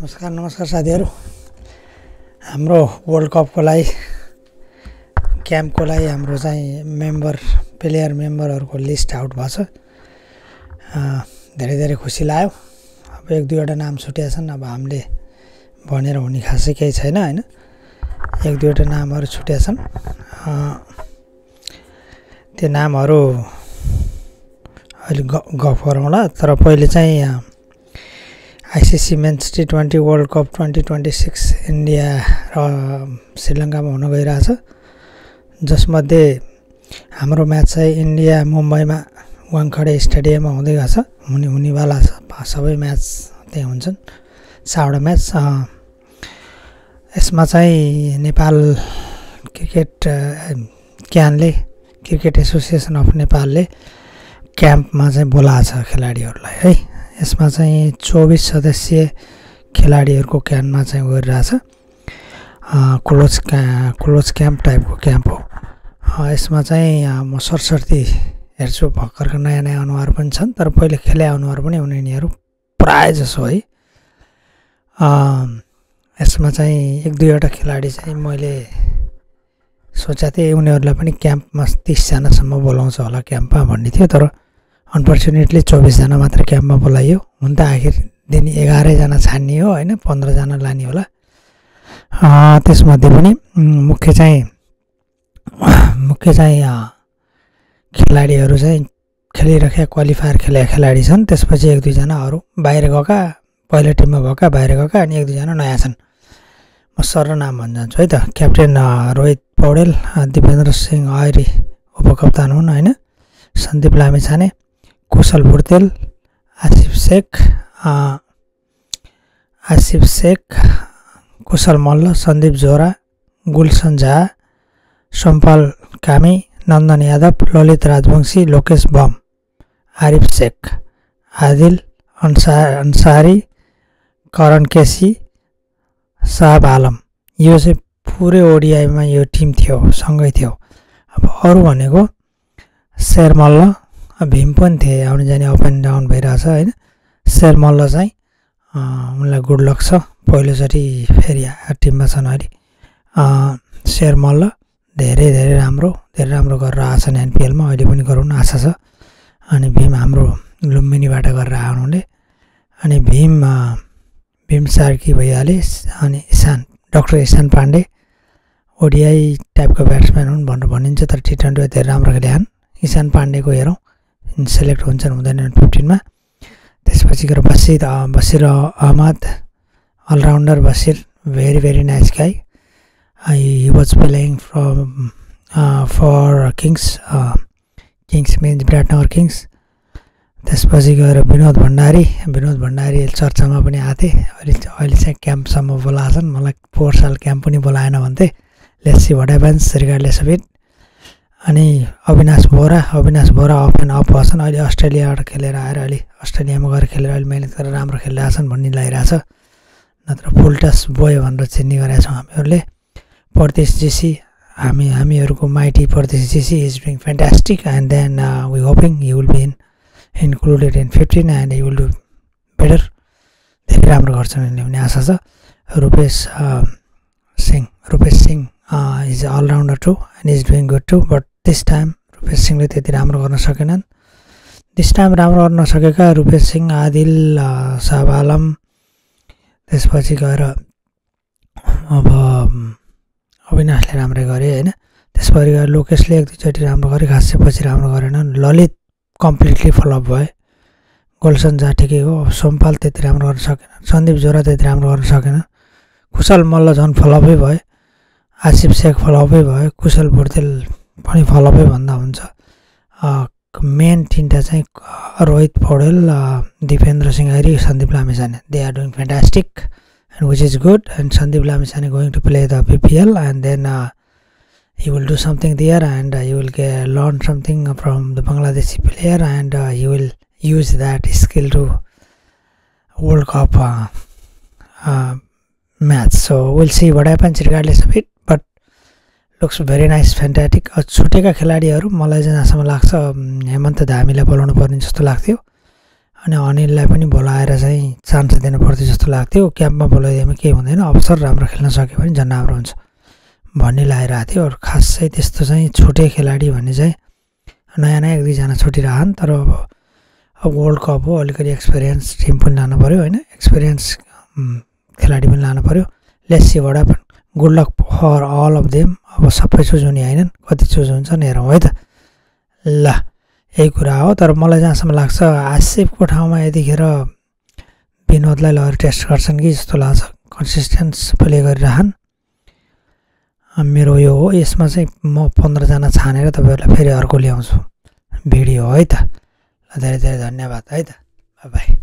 नमस्कार साथीहरु। हाम्रो वर्ल्ड कपको लागि क्याम्पको लागि हाम्रो चाहिँ प्लेयर मेम्बरहरुको लिस्ट आउट भएछ। धेरै खुसी लाग्यो। अब एक दुईवटा नाम छुटेका छन्। अब हामीले भनेर हुने खासै केही छैन हैन। एक दुईवटा नामहरु छुटेका छन्। त्यो नामहरु अहिले गफ गरौँला। तर पहिले चाहिँ आईसीसी मेन्स टी20 वर्ल्ड कप 2026 इन्डिया र श्रीलङ्कामा हुन गइरहेछ। जसमध्ये हाम्रो म्याच चाहिँ इन्डिया मुम्बईमा वाङखडे स्टेडियममा हुँदै गछ। हुनेवाला सबै म्याच त्यही हुन्छन्। 6वटा म्याच। यसमा चाहिँ नेपाल क्रिकेट एसोसिएसन अफ नेपालले क्याम्पमा चाहिँ बोलाएको छ खेलाडीहरुलाई है। यसमा चाहिँ 24 सदस्यीय खेलाडीहरुको क्याम्पमा चाहिँ गरिरहेछ। क्लोज क्याम्प टाइपको क्याम्प हो। यसमा चाहिँ म सरसर्ती हेर्छु। भर्खरका नयाँ अनुहार पनि छन्। तर पहिले खेले अनुहार पनि हुने यिनीहरु प्राय जसो है। यसमा चाहिँ एक दुईवटा खेलाडी चाहिँ मैले सोचेको थिएँ उनीहरुलाई पनि क्याम्पमा 30 जनासम्म बोलाउँछ होला क्याम्पमा भन्ने थियो। तर अनफर्चुनेटली 24 जना मात्र क्याम्पमा बोलाइयो। हुन त आखिर दिन 11 जना छान्ने हो हैन। 15 जना लाने होला। त्यसमध्ये पनि मुख्य चाहिँ खेलाडीहरु चाहिँ खेलिरहेका क्वालिफायर खेलेका खेलाडी छन्। त्यसपछि एक दुई जना अरु बाहिर गएका, पहिलो टिममा भएका बाहिर गएका अनि एक दुई जना नयाँ छन्। म सर नाम भन्न जान्छु है त। क्याप्टेन रोहित पौडेल, दिपेन्द्र सिंह आयरी उपकप्तान हुन् हैन। सन्दीप लामिछाने, कुशल भुर्तेल, आसिफ शेख, कुशल मल्ल, सन्दीप जोरा, गुलसन झा, सोमपाल कामी, नन्दन यादव, ललित राजवंशी, लोकेश बम, आरिफ शेख, आदिल अंसारी, करण केसी, साहब आलम। यो चाहिँ पुरै ओडीआईमा यो टिम थियो, सँगै थियो। अब अरु भनेको शेर मल्ल, भीम पनि थिए, आउने जाने अप एन्ड डाउन भइरहेछ हैन। शेर मल्ल चाहिँ उनलाई गुड लक छ। पहिलोचोटि फेरि टिममा छन् अहिले। शेर मल्ल धेरै राम्रो गरेर आछन् एनपीएलमा। अहिले पनि गराउन आशा छ। अनि भीम हाम्रो लुम्बिनीबाट गरेर आउनुले। अनि भीम सार्की भइहाले। अनि डाक्टर ईशान पाण्डे ओडीआई टाइपको ब्याट्सम्यान हुन् भनेर भनिन्छ। तर टी20 धेरै राम्रो खेलेछन्। ईशान पाण्डेको हेरौँ सेलेक्ट हुन्छन् हुँदैनन् 15 मा। त्यसपछि गएर Basir Ahmad, allrounder Basir, very nice guy. He was playing for Kings means Biratnagar kings. त्यसपछि गएर विनोद भण्डारी चर्चामा पनि आथे। अहिले चाहिँ क्याम्पसम्म बोलाछन्। मलाई 4 साल क्याम्प पनि बोलाएन भन्थे। Let's see what happens regardless of it. अनि अविनाश बोरा अफ एन्ड अफ भएछन्। अहिले अस्ट्रेलियाबाट खेलेर आएर अहिले अस्ट्रेलियामा गएर खेलेर अहिले मेहनत गरेर राम्रो खेलिरहेछन् भन्ने लागिरहेछ। नत्र फुलटस बोय भनेर चिन्ने गरेका छौँ हामीहरूले। परदेश जेसी हामीहरूको माइटी परदेश जेसी is doing fantastic and then we hoping he will be included in 15 and he will do better. धेरै राम्रो गर्छन् उनले भन्ने आशा छ। Rupesh Singh is allrounder too and is doing good too. But this time Rupesh सिंहले त्यति राम्रो गर्न सकेनन्। दिस टाइम राम्रो गर्न सकेका रुपेश सिंह, आदिल, साहब आलम, त्यसपछि गएर अब अविनाशले राम्रै गरे हैन। त्यसपछि गएर लोकेशले एक दुईचोटि राम्रो गरे, खासै पछि राम्रो गरेनन्। ललित कम्प्लिटली फलोअप भए। गोल्सन झा ठिकै हो। सोमपाल त्यति राम्रो गर्न सकेन। सन्दीप जोरा त्यति राम्रो गर्न सकेन। कुशल मल्ल झन् फलोअपै भए। आसिफ शेख फलोअपै भयो। कुशल भुर्तेल पनि फलोअपै भन्दा हुन्छ। मेन तिनटा चाहिँ Rohit Paudel, Dipendra Singh Airee, Sandeep Lamichhane. They are doing fantastic and which is good. And Sandeep Lamisane going to play the PPL and then he will do something there and he will learn something from the Bangladeshi player and he will use that skill to World Cup match. So we'll see what happens regardless of it, but looks very nice, fantastic. छुटेका खेलाडीहरु मलाई चाहिँ जहाँसम्म लाग्छ हेमन्त धामीलाई बोलाउनु पर्ने जस्तो लाग्थ्यो। अनि अनिललाई पनि बोलाएर चाहिँ चान्स दिनुपर्थ्यो जस्तो लाग्थ्यो। क्याम्पमा बोलाइदिएमा केही हुँदैन, अवसर राम्रो खेल्न सक्यो भने झन् राम्रो हुन्छ भन्ने लागिरहेको थियो। अरू खास चाहिँ त्यस्तो चाहिँ छुटे खेलाडी भन्ने चाहिँ नयाँ नयाँ 1-2 जना छुटिरहन्। तर अब वर्ल्ड कप हो, अलिकति एक्सपिरियन्स टिम पनि लानु पऱ्यो होइन, एक्सपिरियन्स खेलाडी पनि लानु पऱ्यो। Let's see what happen, good luck for all of them. अब सबै चुज हुने होइनन्, कति चुज हुन्छन् हेरौँ है त। ल यही कुरा हो। तर मलाई जहाँसम्म लाग्छ आसिफको ठाउँमा यतिखेर विनोदलाई लगेर टेस्ट गर्छन् कि जस्तो लाग्छ। कन्सिस्टेन्स प्ले गरिरहन्। मेरो यो हो, यसमा चाहिँ म 15 जना छानेर तपाईँहरूलाई फेरि अर्को ल्याउँछु भिडियो है त। ल धेरै धेरै धन्यवाद है त, बाई बाई।